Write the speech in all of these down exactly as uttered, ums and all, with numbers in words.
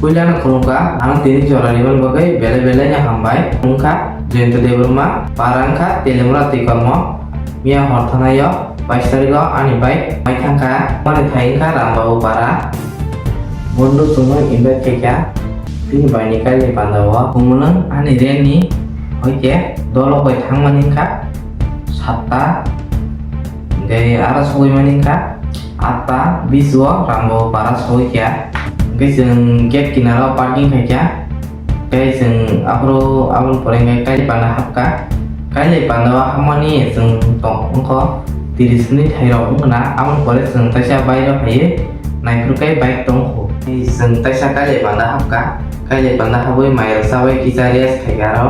Puilano khulumkha, ano tini jora rimani bagwi belai belai no hambai. Wngkha Jayanta Debbarma, para wngkha Telimura Twikormo. Miya hor thanaio bais tarigo ani bike mai thangkha, mani thai wngkha Rambabu para. Bondo chwngno invite khaikha, bini baini kailai pandao. Kumunung ani rent ni hoike dolok bai thangmani wngkha satta, hwnkhe aro sogwi mani wngkha atta bis o Rambabu para sogwi kha. Hwnkhe chwng gate kinaro parking khaikha. Tei chwng aphuru aboni pore hwnkhe kailai panda hapkha. Kailai panda o hapmani chwng tong wngkha tris minute hai rok wngkha na. Aboni pore chwng taisa bairo phaiwi naiphuru kai bike tongkho. Tei chwng taisa kailai panda hapkha. Kailai panda habwi mairok chabai kisa rest khaikha aro.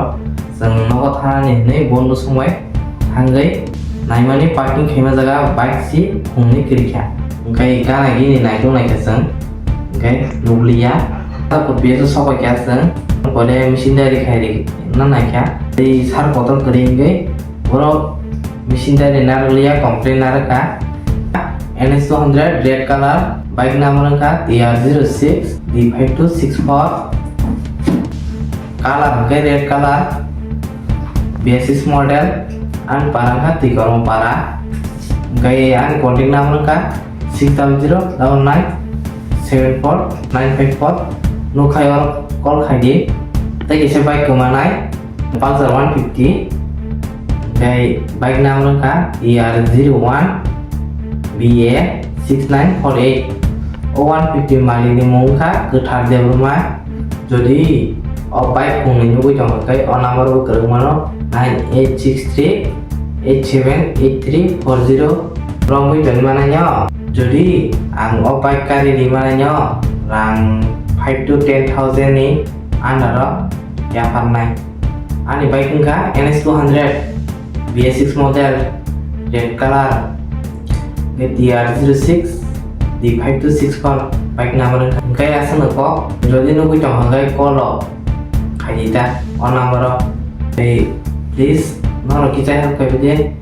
Chwng nogo thanani hwnwi bondo songbai thangwi naimani parking khaima jaga bike si phungni kwrwikha. Hwnkhe gana gini naitok naikha chwng. Hwnkhe nukliya. Takhuk biya se sobai kha chwng. Pore misindari khai ri na naikha. Tei sar kotor kwrwi hwnkhe borok misindari narwkliya complain narwkha. N S two hundred red color bike number wngkha T R zero six D five two six four. Color hwnkhe red color, B S six model, ani para wngkha Twikormo para. Hwnkhe ani contact number wngkha six double zero double nine seven four nine five four. Nukha oro call khaidi. Tei kisa bike kwmanai Pulsar one fifty. Hwnkhe bike number wngkha T R zero one B A six nine four eight. O one fifty malik ni mung wngkha Kwthar Debbarma. Jodi o bike phungni nugwi tongkha khe o number bo kwrwng mano nine eight six three eight seven eight three four zero. Romwi tongwi manaino. Jodi ang o bike kari ri manaino rang five to ten thousand ni under o yapharnai. Ani bike wngkha N S two hundred B S six model red color. Hwnkhe T R zero six D five two six four bike number wngkha. Hwnkhe aswkno kok, jodi nugwi tongkha hwnkhe call o khaidi ta o number o. Tei please, norok kisa help khaidi.